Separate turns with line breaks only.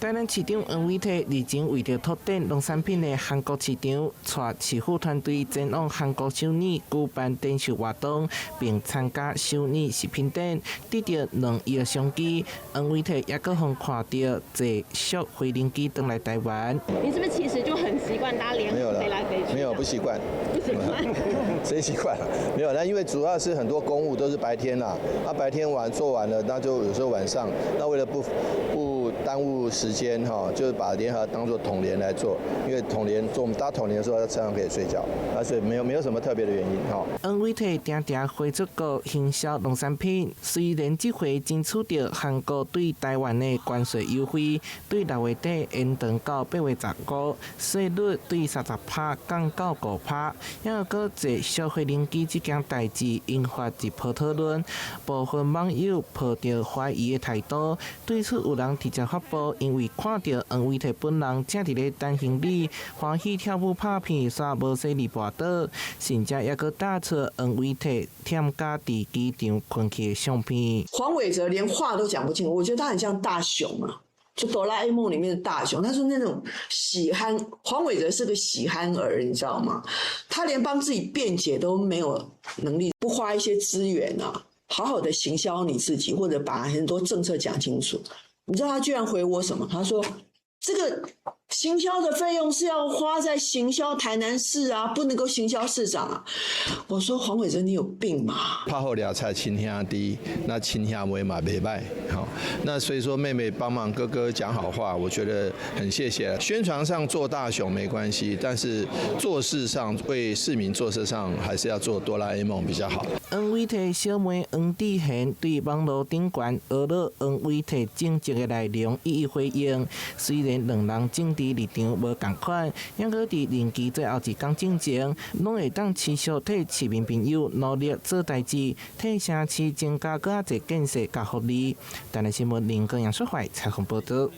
台南市長黃偉哲日前為著拓展農產品的韓國市場，帶市府團隊前往韓國首爾舉辦展售活動，並參加首爾食品展，得著2億商機。黃偉哲也閣予看著坐小飛行機轉來台灣。
你是不是其實就很習慣搭聯航飛來飛去？
沒有，不習慣。
不習慣。
誰習慣？沒有，那因為主要是很多公務都是白天啦，啊白天完做完了，那就有時候晚上，那為了不耽誤時間哈，就是把聯合當做統聯來做，因為統聯做我們搭統聯的時候，在車上可以睡覺，啊，所以沒有什麼特別的原因哈。
黃偉哲定定飛出國行銷農產品，雖然這回爭取著韓國對台灣的關稅優惠，對6月底延長到8月15，稅率對30趴降到5趴，猶閣坐小飛行機這件代誌引發一波討論，部分網友抱著懷疑的態度，對此有人直接發布，因為看著黃偉哲本人正佇咧等行李，歡喜跳舞拍片，煞無犀利跋倒，甚至猶閣打出黃偉哲忝甲佇機場睏去的相片。
黃偉哲連話都講不清，我覺得他很像大雄啊，就哆啦 A 夢裡面的大雄。他說那種喜憨，黃偉哲是個喜憨兒，你知道嗎？他連幫自己辯解都沒有能力，不花一些資源啊，好好的行銷你自己，或者把很多政策講清楚。你知道他居然回我什麼？他說：這個行銷的費用是要花在行銷台南市啊，不能夠行銷市長啊。我說黃偉哲，你有病嗎？
拍好掠菜親兄弟，那親兄妹嘛袂䆀，好，那所以說妹妹幫忙哥哥講好話，我覺得很謝謝。宣傳上做大雄沒關係，但是做事上為市民做事上還是要做哆啦 A 夢比較好。
黃偉哲小妹黃智賢對網路頂懸訛咾黃偉哲政績的內容予以回應。雖然兩人政治立場無仝款，猶閣佇任期最後一工進前，攏會當持續替市民朋友努力做代誌，替城市增加閣較濟建設佮福利。台南新聞林根楊淑懷採訪報導。